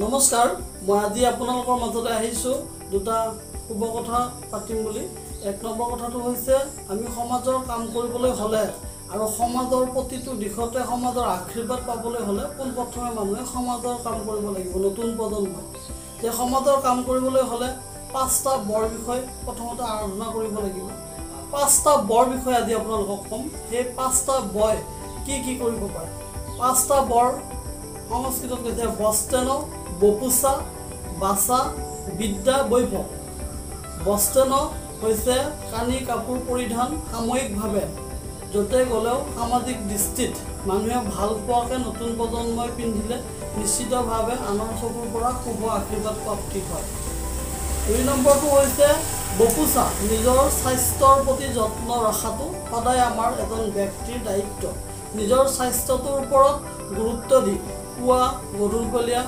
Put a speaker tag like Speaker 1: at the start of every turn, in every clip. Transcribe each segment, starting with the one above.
Speaker 1: নমস্কাৰ, মই আজি আপোনালোকৰ মাজলৈ আহিছোঁ দুটা শুভ কথা পাতিম বুলি। এক নম্বৰ কথাটো হৈছে, আমি সমাজৰ কাম কৰিবলৈ হ'লে আৰু সমাজৰ প্ৰতিটো দিশতে সমাজৰ আশীৰ্বাদ পাবলৈ হ'লে পোনপ্ৰথমে মানুহে সমাজৰ কাম কৰিব লাগিব। নতুন প্ৰজন্মই যে সমাজৰ কাম কৰিবলৈ হ'লে পাঁচটা বৰ বিষয় প্ৰথমতে আৰাধনা কৰিব লাগিব। পাঁচটা বৰ বিষয় আজি আপোনালোকক ক'ম। সেই পাঁচটা বয় কি কি কৰিব পাৰে। পাঁচটা বৰ সংস্কৃতত কৈছে বস্তেন, বপুচা, বাচা, বিদ্যা, বৈভৱ। বস্তেন হৈছে কানি কাপোৰ পৰিধান সাময়িকভাৱে য'তে গ'লেও সামাজিক দৃষ্টিত মানুহে ভাল পোৱাকৈ নতুন প্ৰজন্মই পিন্ধিলে নিশ্চিতভাৱে আনৰ চকুৰ পৰা শুভ আশীৰ্বাদ প্ৰাপ্তি হয়। দুই নম্বৰটো হৈছে বপুচা, নিজৰ স্বাস্থ্যৰ প্ৰতি যত্ন ৰখাটো সদায় আমাৰ এজন ব্যক্তিৰ দায়িত্ব। নিজৰ স্বাস্থ্যটোৰ ওপৰত গুৰুত্ব দি পুৱা গধূলিবেলীয়া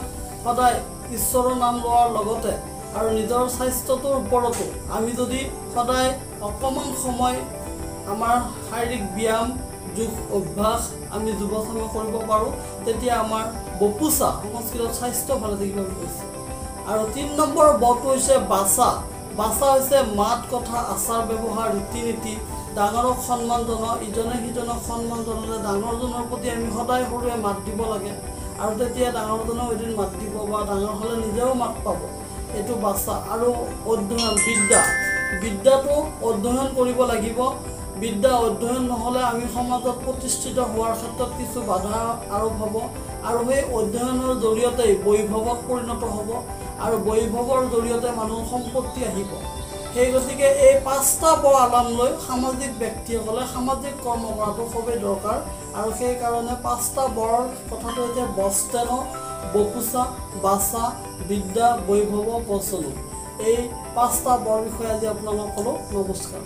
Speaker 1: সদায় ঈশ্বৰৰ নাম লোৱাৰ লগতে আৰু নিজৰ স্বাস্থ্যটোৰ ওপৰতো আমি যদি সদায় অকণমান সময় আমাৰ শাৰীৰিক ব্যায়াম, যোগ অভ্যাস আমি যুৱচামে কৰিব পাৰোঁ, তেতিয়া আমাৰ বপুচা সংস্কৃতত স্বাস্থ্য ভালে থাকিব বুলি কৈছে। আৰু তিনি নম্বৰ বটো হৈছে বাচা। বাচা হৈছে মাত কথা, আচাৰ ব্যৱহাৰ, ৰীতি নীতি, ডাঙৰক সন্মান জনোৱা, ইজনে সিজনক সন্মান জনালে ডাঙৰজনৰ প্ৰতি আমি সদায় সৰুৱে মাত দিব লাগে আৰু তেতিয়া ডাঙৰজনেও এদিন মাত দিব বা ডাঙৰ হ'লে নিজেও মাত পাব। এইটো বাচা। আৰু অধ্যয়ন, বিদ্যা, বিদ্যাটো অধ্যয়ন কৰিব লাগিব। বিদ্যা অধ্যয়ন নহ'লে আমি সমাজত প্ৰতিষ্ঠিত হোৱাৰ ক্ষেত্ৰত কিছু বাধা আৰোপ হ'ব আৰু সেই অধ্যয়নৰ জৰিয়তেই বৈভৱত পৰিণত হ'ব আৰু বৈভৱৰ জৰিয়তে মানুহৰ সম্পত্তি আহিব। সেই গতিকে এই পাঁচটা বৰ আলাম লৈ সামাজিক ব্যক্তিসকলে সামাজিক কৰ্ম কৰাটো খুবেই দৰকাৰ। আৰু সেইকাৰণে পাঁচটা বৰৰ কথাটো হৈছে বস্তেন, বপুচা, বাচা, বিদ্যা, বৈভৱ, বচন। এই পাঁচটা বৰ বিষয়ে আজি আপোনালোকক ক'লোঁ। নমস্কাৰ।